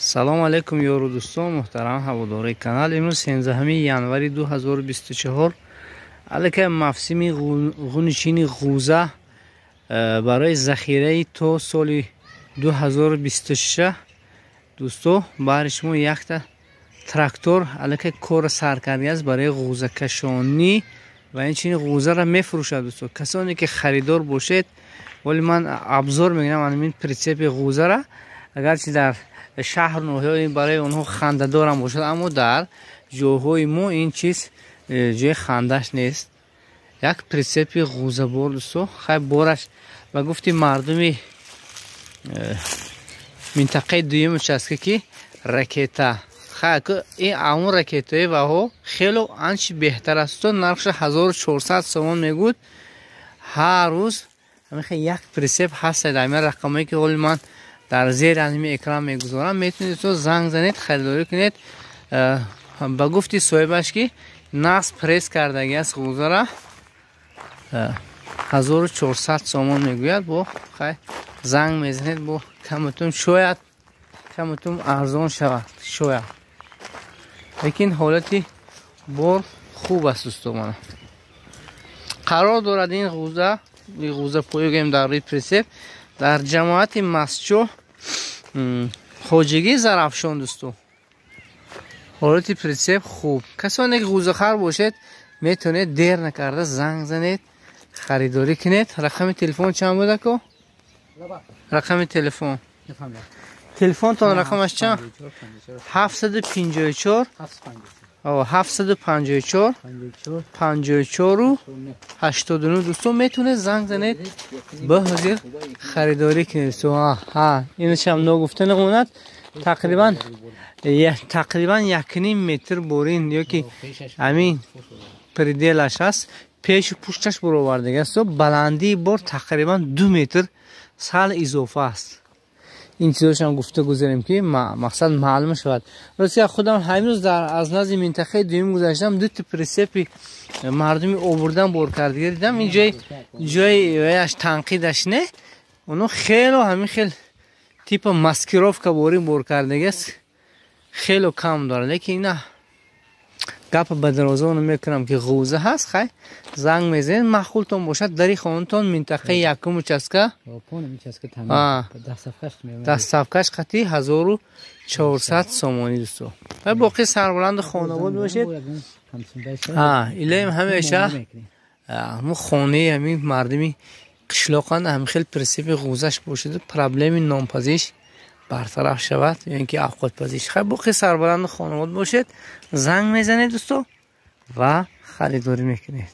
Салом алейкум, ёру дӯстон, муҳтарам ҳаводорои канал. Имрӯз 13 январи 2024, аллакай мавсими ғуничини ғӯза барои захираи то соли 2026. Дӯсто, баҳри шумо якта трактор аллакай корро сар кардааст барои ғӯзакашонӣ ва инчунин ғӯзаро мефурӯшад. Дӯсто, касоне ки харидор бошед, вале ман обзор мегирам ҳамин прицепи ғӯзара. Агарчи дар шаҳру ноҳияҳо барои онҳо хандадорам бошад, аммо дар ҷойҳои мо ин чиз ҷои хандаш нест. Як прицепи ғӯзабор, дӯсто, хай, бораш ба гуфти мардуми минтақаи дуюм участка ки ракета, хай, ин амон ракетаи ваҳо хело анчи беҳтар аст. Нархша 1400 сомон мегӯд. Ҳар рӯз ҳамихе як прицеп ҳастад. Ҳамин рақамое ки ҳоли ман дар зери ҳамин экран мегузорам, метавонед то занг занед, харидорӣ кунед. Ба гуфти соҳибаш ки нағз пресс кардаги аст ғӯзара, 1400 сомон мегӯяд. Бо хай, занг мезанед, бо каматун шояд каматун арзон шавад, шояд. Лекин ҳолати бор хуб аст, дӯсто. Мана, қарор дорад ин ғӯза, ғӯза поёгем дар рӯи прицеп, дар ҷамоати Мастчоҳ, хоҷагии Зарафшон. Дӯсто, ҳолати прицеп хуб. Касоне ки ғӯзахар бошед, метавонед дер накарда занг занед, харидорӣ кунед. Рақами телефон чанд буд, ако? Рақами телефон, телефонтон рақамаш чанд? 754, 754, 54 89. Дӯстон, метавонед занг занед, ба ҳозир харидорӣ кунед. Ҳа, инашам ногуфта намонад, тақрибан 1,5 метр борин ёки ҳамин пределаш аст, пешу пушташ баровардага аст. Баландии бор тақрибан 2 метр сал изофа аст. Ин чизошам гуфта гузарем, ки мақсад маълум шавад. Рости, худам ҳамин рӯз аз назди минтақаи дуюм гузаштам, дута прицепи мардуми обурдан бор кардига дидам. Ин ҷои танқидаш не, оно хело ҳамин хел типа маскировка борин бор кардагиаст, хело кам дорад. Лекин ина гапа ба дароза мекунам, ки ғӯза ҳаст. Хай, занг мезанед, маъқултон бошад, дари хонатон, минтақаи якум участка, доставкаш қати 1400 сомонӣ. Дӯсто, боқӣ сарбаланду хонавод бошед. Илоҳим, ҳамеша мо хонаи ҳамин мардуми қишлоқанд, ҳамин хел прицепи ғӯзаш бошаду проблеми нонпазиш бартараф шавад ё ин ки авқотпазиш. Хай, боқӣ сарбаланду хонавод бошед. Занг мезанед, дӯсто, ва харидорӣ мекунед.